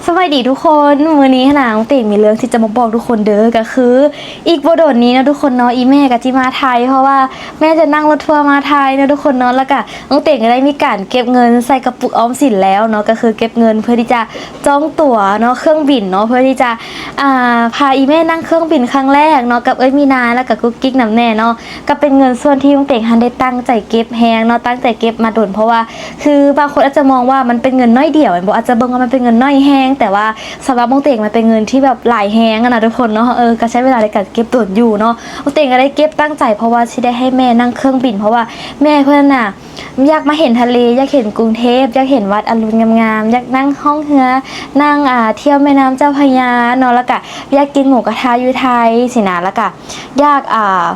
ສະບາຍດີທຸກຄົນ, ມື້ນີ້ຫັ້ນນະ ນ້ອງເຕັງມີເລື່ອງທີ່ຈະມາບອກທຸກຄົນເດີ, ກໍຄືອີກບໍ່ດົນນີ້ເນາະທຸກຄົນເນາະ ອີ່ແມ່ກໍຊິມາໄທ ເພາະວ່າແມ່ຈະນັ່ງລົດທົວມາໄທເນາະທຸກຄົນເນາະ. ແລ້ວກໍນ້ອງເຕັງກໍໄດ້ມີການເກັບເງິນໃສ່ກະປຸກອອມສິນແລ້ວເນາະ, ກໍຄືເກັບເງິນເພື່ອທີ່ຈະຈອງຕົ໋ວເນາະ ເຄື່ອງບິນເນາະ ເພື່ອທີ່ຈະ ອ່າ ພາອີ່ແມ່ນັ່ງເຄື່ອງບິນຄັ້ງແລກເນາະ ກັບເອື້ອຍມີນາ ແລ້ວກໍກຸກກິກນຳແນ່ເນາະ. ກໍເປັນເງິນສ່ວນທີ່ນ້ອງເຕັງຫັ້ນໄດ້ຕັ້ງໃຈເກັບແຮງເນາະ, ຕັ້ງໃຈເກັບມາດົນ ເພາະວ່າ ຄືບາງຄົນອາດຈະມອງວ່າມັນເປັນເງິນໜ້ອຍດຽວແມ່ນບໍ່, ອາດຈະເບິ່ງວ່າມັນເປັນເງິນໜ້ອຍແຮງ, ແຕ່ວ່າສຳລັບນ້ອງເຕັງມັນເປັນເງິນທີ່ແບບຫຼາຍແຮງຫັ້ນນະທຸກຄົນເນາະ. ເອີ ກໍໃຊ້ເວລາໃນການເກັບດົນຢູ່ເນາະ. ນ້ອງເຕັງກໍໄດ້ເກັບຕັ້ງໃຈ ເພາະວ່າຊິໄດ້ໃຫ້ແມ່ນັ່ງເຄື່ອງບິນ, ເພາະວ່າແມ່ເພິ່ນນະຢາກມາເຫັນທະເລ, ຢາກເຫັນກຸງເທບ, ຢາກເຫັນວັດອະລຸນງາມໆ, ຢາກນັ່ງຮ່ອງເຮືອ, ນັ່ງ ອ່າ ທ່ຽວແມ່ນ້ຳເຈົ້າພະຍາເນາະ, ແລ້ວກະຢາກກິນໝູກະທະຢູ່ໄທຊີ້ນະ, ແລ້ວກະຢາກ ອ່າ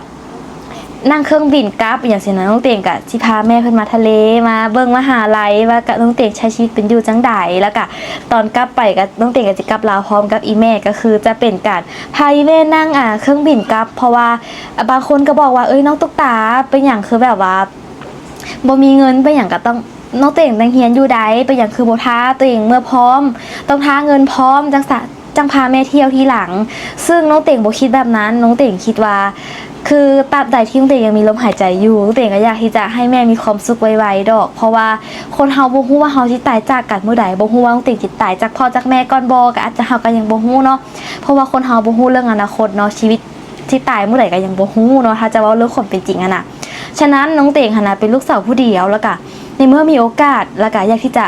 ນັ່ງເຄື່ອງບິນກັບຫຍັງຊີ້ນະ. ນ້ອງເຕັງກະຊິພາແມ່ເພິ່ນມາທະເລ, ມາເບິ່ງມະຫາໄລ ວ່າກະນ້ອງເຕັງໃຊ້ຊີວິດເປັນຢູ່ຈັ່ງໃດ, ແລ້ວກະຕອນກັບໄປກະນ້ອງເຕັງກະຊິກັບລາວພ້ອມກັບອີ່ແມ່, ກໍຄືຈະເປັນການພາອີ່ແມ່ນັ່ງ ອ່າ ເຄື່ອງບິນກັບ. ເພາະວ່າ ອ່າ ບາງຄົນກໍບອກວ່າ ເອີຍ ນ້ອງຕຸກຕາ ເປັນຫຍັງຄືແບບວ່າບໍ່ມີເງິນ, ເປັນຫຍັງກໍຕ້ອງ ນ້ອງເຕັງຍັງຮຽນຢູ່ໃດ, ເປັນຫຍັງຄືບໍ່ຖ້າຕົວເອງເມື່ອພ້ອມ, ຕ້ອງຖ້າເງິນພ້ອມ ຈັ່ງສະ ຈັ່ງພາແມ່ທ່ຽວທີຫຼັງ. ຊຶ່ງນ້ອງເຕັງບໍ່ຄິດແບບນັ້ນ, ນ້ອງເຕັງຄິດວ່າ ຄືຕາບໃດທີ່ນ້ອງເຕັງຍັງມີລົມຫາຍໃຈຢູ່, ນ້ອງເຕັງກໍຢາກທີ່ຈະໃຫ້ແມ່ມີຄວາມສຸກໄວໆດອກ, ເພາະວ່າຄົນເຮົາບໍ່ຮູ້ວ່າເຮົາຊິຕາຍຈາກກັນມື້ໃດ, ບໍ່ຮູ້ວ່ານ້ອງເຕັງຊິຕາຍຈາກພໍ່ຈາກແມ່ກ່ອນບໍ່, ກໍອາດຈະ ເຮົາກໍຍັງບໍ່ຮູ້ເນາະ, ເພາະວ່າຄົນເຮົາບໍ່ຮູ້ເລື່ອງອະນາຄົດເນາະ, ຊີວິດຊິຕາຍມື້ໃດກໍຍັງບໍ່ຮູ້ເນາະ, ຖ້າຈະເວົ້າເລື່ອງຄວາມເປັນຈິງຫັ້ນນະ. ສະນັ້ນ ນ້ອງເຕັງຫັ້ນນະ ເປັນລູກສາວຜູ້ດຽວ, ແລ້ວກະໃນເມື່ອມີໂອກາດ ແລ້ວກະຢາກທີ່ຈະ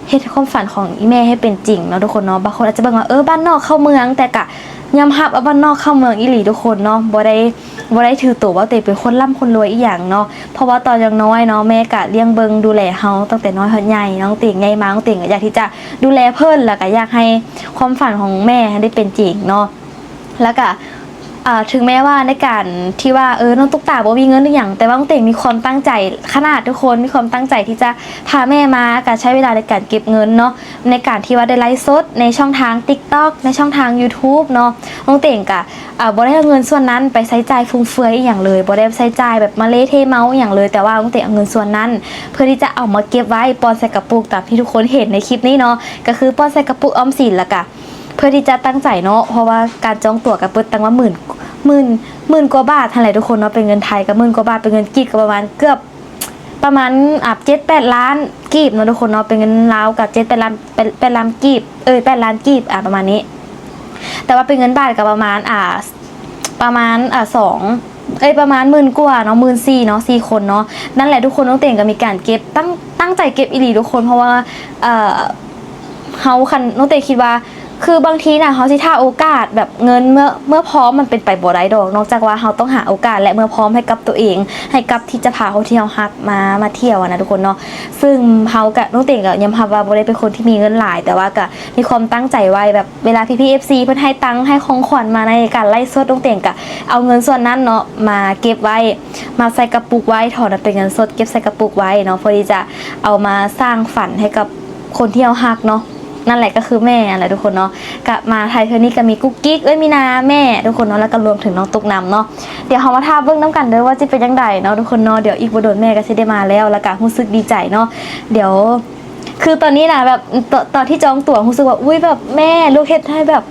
ເຮັດຄວາມຝັນຂອງອີ່ແມ່ໃຫ້ເປັນຈິງເນາະທຸກຄົນເນາະ. ບາງຄົນອາດຈະເບິ່ງວ່າ ເອີ ບ້ານນອກເຂົ້າເມືອງ, ແຕ່ກະຍອມຮັບວ່າບ້ານນອກເຂົ້າເມືອງອີ່ຫຼີທຸກຄົນເນາະ, ບໍ່ໄດ້ ບໍ່ໄດ້ຖືໂຕວ່າຕົວເອງເປັນຄົນລ່ຳຄົນລວຍອີ່ຫຍັງເນາະ, ເພາະວ່າຕອນຍັງນ້ອຍເນາະ ແມ່ກະລ້ຽງເບິ່ງດູແລເຮົາຕັ້ງແຕ່ນ້ອຍຮອດໃຫຍ່. ນ້ອງເຕັງໃຫຍ່ມາ ນ້ອງເຕັງກໍຢາກທີ່ຈະດູແລເພິ່ນ ແລ້ວກະຢາກໃຫ້ຄວາມຝັນຂອງແມ່ໃຫ້ໄດ້ເປັນຈິງເນາະ. ແລ້ວກະ ເອີ ເຖິງແມ້ວ່າໃນການທີ່ວ່າ ເອີ ນ້ອງຕຸກຕາບໍ່ມີເງິນອີ່ຫຍັງ, ແຕ່ວ່ານ້ອງເຕັງມີຄວາມຕັ້ງໃຈຂະໜາດທຸກຄົນ, ມີຄວາມຕັ້ງໃຈທີ່ຈະພາແມ່ມາ ກະໃຊ້ເວລາໃນການເກັບເງິນເນາະ, ໃນການທີ່ວ່າໄດ້ໄລຟ໌ສົດໃນຊ່ອງທາງ TikTok ໃນຊ່ອງທາງ YouTube ເນາະ. ນ້ອງເຕັງກະ ເອີ ບໍ່ໄດ້ເອົາເງິນສ່ວນນັ້ນໄປໃຊ້ຈ່າຍຟຸມເຟືອຍອີ່ຫຍັງເລີຍ, ບໍ່ໄດ້ໃຊ້ຈ່າຍແບບມາເລເທເມົາອີ່ຫຍັງເລີຍ, ແຕ່ວ່ານ້ອງເຕັງເອົາເງິນສ່ວນນັ້ນເພື່ອທີ່ຈະເອົາມາເກັບໄວ້ ປ່ອນໃສ່ກະປຸກຕາມທີ່ທຸກຄົນເຫັນໃນຄລິບນີ້ເນາະ, ກໍຄືປ່ອນໃສ່ກະປຸກອອມສິນ ແລ້ວກະ ເພື່ອທີ່ຈະຕັ້ງໃຈເນາະ, ເພາະວ່າການຈອງຕົ໋ວກໍເບິດຕັ້ງວ່າໝື່ນ ໝື່ນ ໝື່ນກວ່າບາດຫັ້ນແຫຼະທຸກຄົນເນາະ, ເປັນເງິນໄທກໍໝື່ນກວ່າບາດ, ເປັນເງິນກີບກໍປະມານເກືອບ ປະມານ ອ່າ ເຈັດແປດລ້ານກີບເນາະທຸກຄົນເນາະ, ເປັນເງິນລາວກໍເຈັດແປດລ້ານ ແປດ ແປດລ້ານກີບ ເອີຍ ແປດລ້ານກີບ ອ່າ ປະມານນີ້. ແຕ່ວ່າເປັນເງິນບາດກໍປະມານ ອ່າ ປະມານ ອ່າ ສອງ ເອີຍ ປະມານໝື່ນກວ່າເນາະ, ໝື່ນສີ່ເນາະ ສີ່ຄົນເນາະ. ນັ້ນແຫຼະທຸກຄົນ, ນ້ອງເຕັງກໍມີການເກັບ ຕັ້ງ ຕັ້ງໃຈເກັບອີ່ຫຼີທຸກຄົນ, ເພາະວ່າ ເອີ ເຮົາ ຄັນນ້ອງເຕັງຄິດວ່າ ຄືບາງທີນະ ເຮົາຊິຖ້າໂອກາດແບບເງິນເມື່ອ ເມື່ອພ້ອມ ມັນເປັນໄປບໍ່ໄດ້ດອກ, ນອກຈາກວ່າເຮົາຕ້ອງຫາໂອກາດ ແລະ ເມື່ອພ້ອມໃຫ້ກັບຕົວເອງ, ໃຫ້ກັບທີ່ຈະພາຄົນທີ່ເຮົາຮັກມາ ມາທ່ຽວຫັ້ນນະທຸກຄົນເນາະ. ຊຶ່ງເຮົາກະ ນ້ອງເຕັງກະຍອມຮັບວ່າບໍ່ໄດ້ເປັນຄົນທີ່ມີເງິນຫຼາຍ, ແຕ່ວ່າກະມີຄວາມຕັ້ງໃຈໄວ້ ແບບເວລາພີ່ໆ ເອັຟຊີ ເພິ່ນໃຫ້ຕັງໃຫ້ຂອງຂວັນມາໃນການໄລຟ໌ສົດ, ນ້ອງເຕັງກະເອົາເງິນສ່ວນນັ້ນເນາະ ມາເກັບໄວ້ ມາໃສ່ກະປຸກໄວ້, ຖອນເອົາເປັນເງິນສົດ ເກັບໃສ່ກະປຸກໄວ້ເນາະ ເພື່ອທີ່ຈະເອົາມາສ້າງຝັນໃຫ້ກັບຄົນທີ່ເຮົາຮັກເນາະ. ນັ້ນແຫຼະ ກໍຄືແມ່ຫັ້ນແຫຼະທຸກຄົນເນາະ. ກະມາໄທເທື່ອນີ້ກະມີກຸກກິກ ເອີຍ ມີນາ ແມ່ທຸກຄົນເນາະ, ແລ້ວກະລວມເຖິງນ້ອງຕຸກນຳເນາະ. ດຽວເຮົາມາຖ້າເບິ່ງນຳກັນເດີວ່າຊິເປັນຈັ່ງໃດເນາະທຸກຄົນເນາະ. ດຽວອີກບໍ່ດົນແມ່ກໍຊິໄດ້ມາແລ້ວ, ແລ້ວກະຮູ້ສຶກດີໃຈເນາະ. ດຽວ ຄືຕອນນີ້ນະ ແບບ ຕ- ຕອນທີ່ຈອງຕົ໋ວ ຮູ້ສຶກວ່າ ອຸ້ຍ ແບບ ແມ່ ລູກເຮັດໃຫ້ແບບ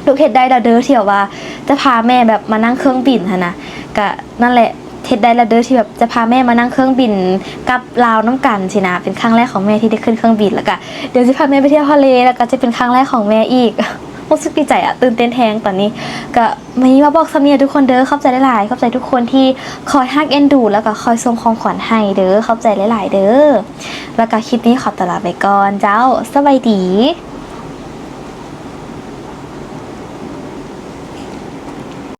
ລູກເຮັດໄດ້ແລ້ວເດີ ທີ່ແບບວ່າຈະພາແມ່ແບບມານັ່ງເຄື່ອງບິນຫັ້ນນະ. ກະນັ້ນແຫຼະ ເຮັດໄດ້ແລ້ວເດີ ທີ່ແບບຈະພາແມ່ມານັ່ງເຄື່ອງບິນກັບລາວນຳກັນຊີ້ນະ. ເປັນຄັ້ງແລກຂອງແມ່ທີ່ໄດ້ຂຶ້ນເຄື່ອງບິນ, ແລ້ວກະດຽວຊິພາແມ່ໄປທ່ຽວທະເລ, ແລ້ວກະຈະເປັນຄັ້ງແລກຂອງແມ່ອີກ. ຮູ້ສຶກດີໃຈອະ ຕື່ນເຕັ້ນແຮງຕອນນີ້. ກະມີມາບອກສ່ຳນີ້ທຸກຄົນເດີ. ຂອບໃຈຫຼາຍໆ, ຂອບໃຈທຸກຄົນທີ່ຄອຍຮັກເອັນດູ ແລ້ວກະຄອຍສົ່ງຂອງຂວັນໃຫ້ເດີ. ຂອບໃຈຫຼາຍໆເດີ. ແລ້ວກະຄລິບນີ້ຂໍຕົວລາໄປກ່ອນເຈົ້າ. ສະບາຍດີ.